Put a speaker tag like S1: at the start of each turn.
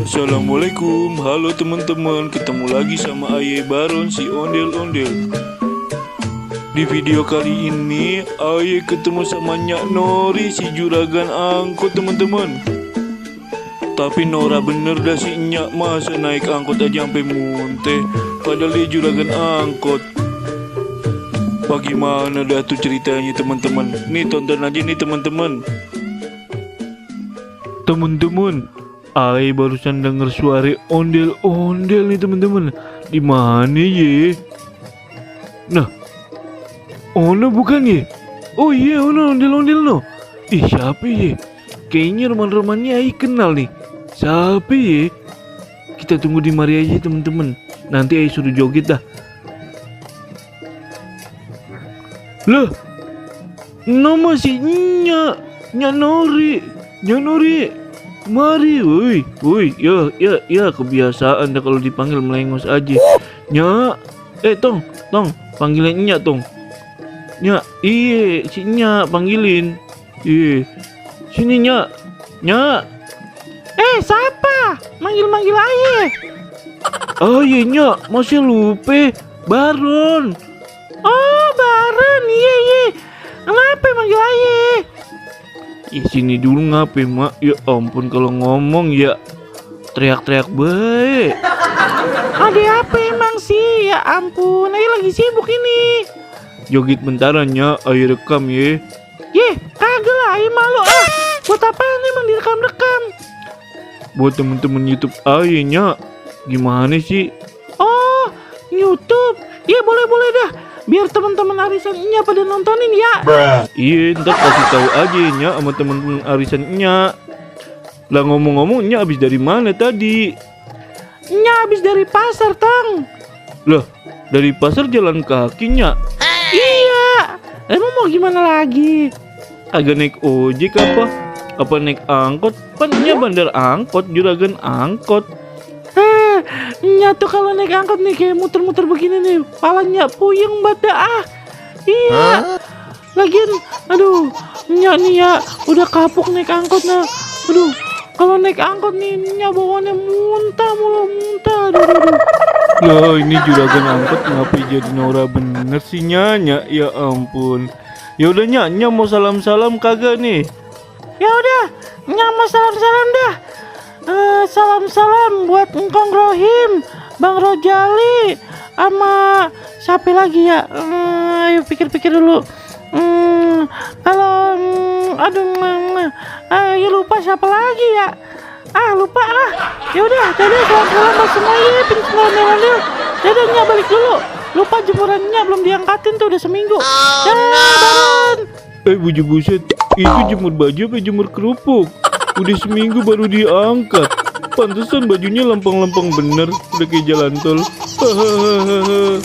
S1: Assalamualaikum, halo teman-teman, ketemu lagi sama Aye Baron si ondel-ondel. Di video kali ini Aye ketemu sama Nyak Nori si juragan angkot teman-teman. Tapi Nora bener dah si Nyak, masa naik angkot aja sampai muntah, padahal dia juragan angkot. Bagaimana dah tuh ceritanya teman-teman? Nih tonton aja nih teman-teman. Teman-teman, Aye barusan denger suara ondel-ondel nih teman-teman. Di mana ye? Nah, Ono bukan ye? Oh iya, Ono ondel-ondel no. Ih, siapa ye? Kayaknya roman-romannya Aye kenal nih. Siapa ye? Kita tunggu di mari aja teman-teman. Nanti Aye suruh joget dah. Lah, nama si Nyak Nori, mari, woi, ya kebiasaan dah kalau dipanggil melengos aja. Nyak, tong, panggilin Nyak tong. Nyak, iye, si Nyak panggilin. Iye, sini Nyak.
S2: Siapa? Manggil Aye.
S1: Oh iya Nyak, masih lupa, Baron.
S2: Oh, Baron, iya. Kenapa manggil Aye?
S1: Sini dulu ngapain mak? Ya ampun kalau ngomong ya teriak-teriak baik.
S2: Ada apa emang sih? Ya ampun, Aye lagi sibuk ini.
S1: Joget bentaran Nyak, Aye rekam ya.
S2: Kagak lah, Aye malu Buat apaan emang direkam-rekam?
S1: Buat temen-temen YouTube Aye Nyak. Gimana sih?
S2: Oh, YouTube. Ya boleh dah. Biar teman-teman arisan Nya pada nontonin ya.
S1: Iya, ntar kasih tahu aja Nyak sama temen-temen arisan Nyak. Lah ngomong-ngomong Nyak abis dari mana tadi?
S2: Nya habis dari pasar, Tang.
S1: Lah, dari pasar jalan kaki Nyak?
S2: Iya. Emang mau gimana lagi?
S1: Agak naik ojek apa? Apa naik angkot? Kan Nyak bandar angkot, juragan angkot.
S2: Nya tuh kalau naik angkot nih kayak muter-muter begini nih, palanya puyeng banget dah. Iya. Lagian, aduh, Nya nih ya udah kapok naik angkot nah. Aduh, kalau naik angkot nih Nya bawaannya muntah. Aduh.
S1: Loh, ini juragan angkot ngapa jadi Nora bener sih Nyak? Ya ampun. Ya udah Nyak mau salam-salam kagak nih?
S2: Ya udah, Nya mau salam-salam dah. Salam-salam buat Engkong Rohim, Bang Rojali, sama siapa lagi ya? Ayo pikir-pikir dulu. Kalau ayo lupa siapa lagi ya? Lupa. Ya udah, jadi salam-salam buat semuanya, pindah-pindah. Jadi Nya balik dulu. Lupa jemurannya belum diangkatin tuh udah seminggu. Baron.
S1: Buset, itu jemur baju apa jemur kerupuk? Udah seminggu baru diangkat. Pantesan bajunya lempeng-lempeng bener, udah kayak jalan tol. Hahaha.